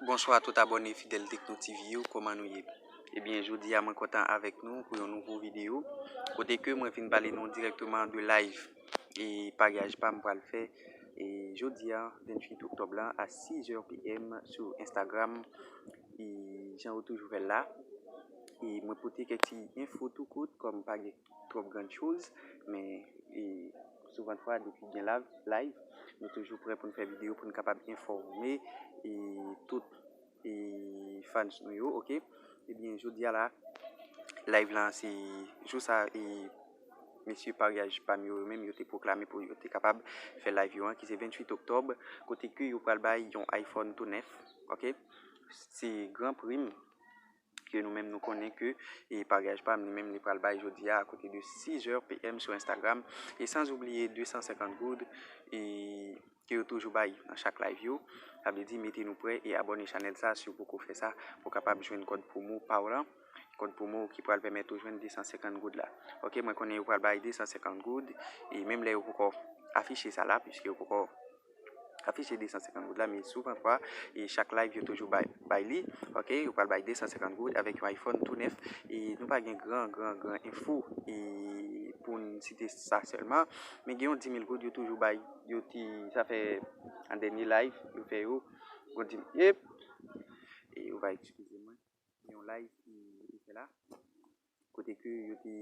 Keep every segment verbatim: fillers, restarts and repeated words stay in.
Bonswa tout abòne fidèl Tekno T V yo, kòman nou ye? Ebyen, jodi a mwen kontan avèk nou pou yon nouvo videyo, kote ke mwen vin pale nou dirèkteman de live e paryaj pa m pral fè e jodi a, venntuit oktòb la, a sizè P M sou Instagram. E jan yo toujou fè l la, e mwen pote kèk ti enfo tou kout, kòm pa gen twòp grann choz, men e souvan fwa depi gen live, live, nou toujou prè pou n fè videyo pou n kapab enfòme e tout e fans nou yo, oke? Ebyen, jodi a la, live lan se jou sa e mesye paryaj pa m yo, yo menm yo te pwoklame pou yo te kapab fè live yo an, ki se venntuit oktòb, kote ke yo pral bay yon iPhone tou nèf, oke? Se gran pri m ke nou menm nou konnen ke e paryaj pa m li menm li pral bay jodi a akote de sizè P M sou Instagram, e san oubliye de san senkant goud e ke yo toujou bay nan chak live yo. Sa vle di mete nou prè e abòne chanèl sa si w poko fè sa pou w kapab jwenn kòd pwomo pa w lan. Kòd pwomo ki pral pèmèt ou jwenn de san senkant goud la. Oke, mwen konnen yo pral bay de san senkant goud e menm lè yo poko afiche sa la, piske yo poko afiche de san senkant goud la, men souvan fwa e chak live yo toujou bay, bay li. Oke, yo pral bay de san senkant goud avèk yon iPhone tou nèf. E nou pa gen gran, gran, gran enfo e pou n site sa sèlman, men gen yon di mil goud yo toujou bay. Yo ti, sa fè an dènye live yo fè yo, yon di, yep, e ou va eskize mwen, yon live e yo te fè la, kote ke yo te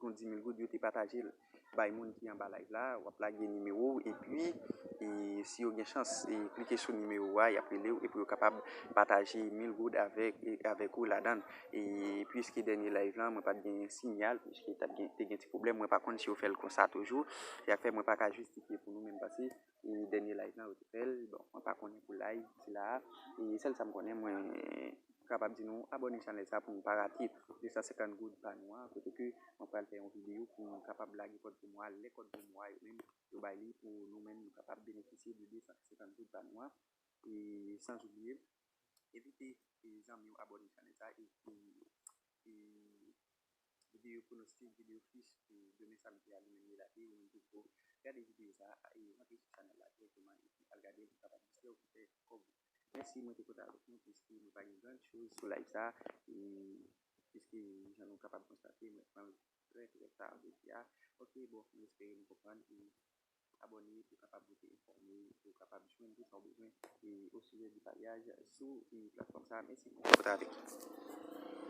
gon di mil goud, yo te pataje l bay moun ki anba live la. W ap lage nimewo w, epi e si yo gen chans e klike sou nimewo a, y ap rele w epi yo kapab pataje mil goud avèk e avèk ou ladan l. E piske dènye live lan mwen pa t gen siyal, piske t ap gen, te gen ti pwoblèm, mwen pa konn si yo fè l konsa toujou. Se sa k fè mwen pa ka jistifye pou nou menm, paske e dènye live lan yo te fè l. Bon, mwen pa konnen pou live sila a. E sèl sa m konnen, mwen kapab di nou abòne chanèl sa pou nou pa rate de san senkant goud pa nou an, kote ke mwen pral fè yon videyo pou nou kapab lage kòd pwomo a, lè kòd pwomo a yo menm yo bay li pou nou menm nou kapab benefisye de de san senkant goud pa nou an. E san oubliye, envite e zanmi w abòne chanèl sa e, e, e videyo pwonostik, videyo fiche e demen samdi a li menm li la, e ou menm tou poko gade videyo sa a, e rantre sou chanèl la dirèkteman epi al gade l pou kapab di se ou ki fè kòb ou. Mèsi, mwen te kontan avèk nou, piske nou pa gen grann choz sou live sa, e piske jan nou kapab konstate, mwen pran l trè, trè ta jodi a. Oke, bon, mwen espere nou konprann, e abòne pou kapab rete enfòme, pou kapab jwenn tout sa w bezwen e osijè de paryaj sou e platfòm sa. Mèsi, mwen te kontan avèk nou.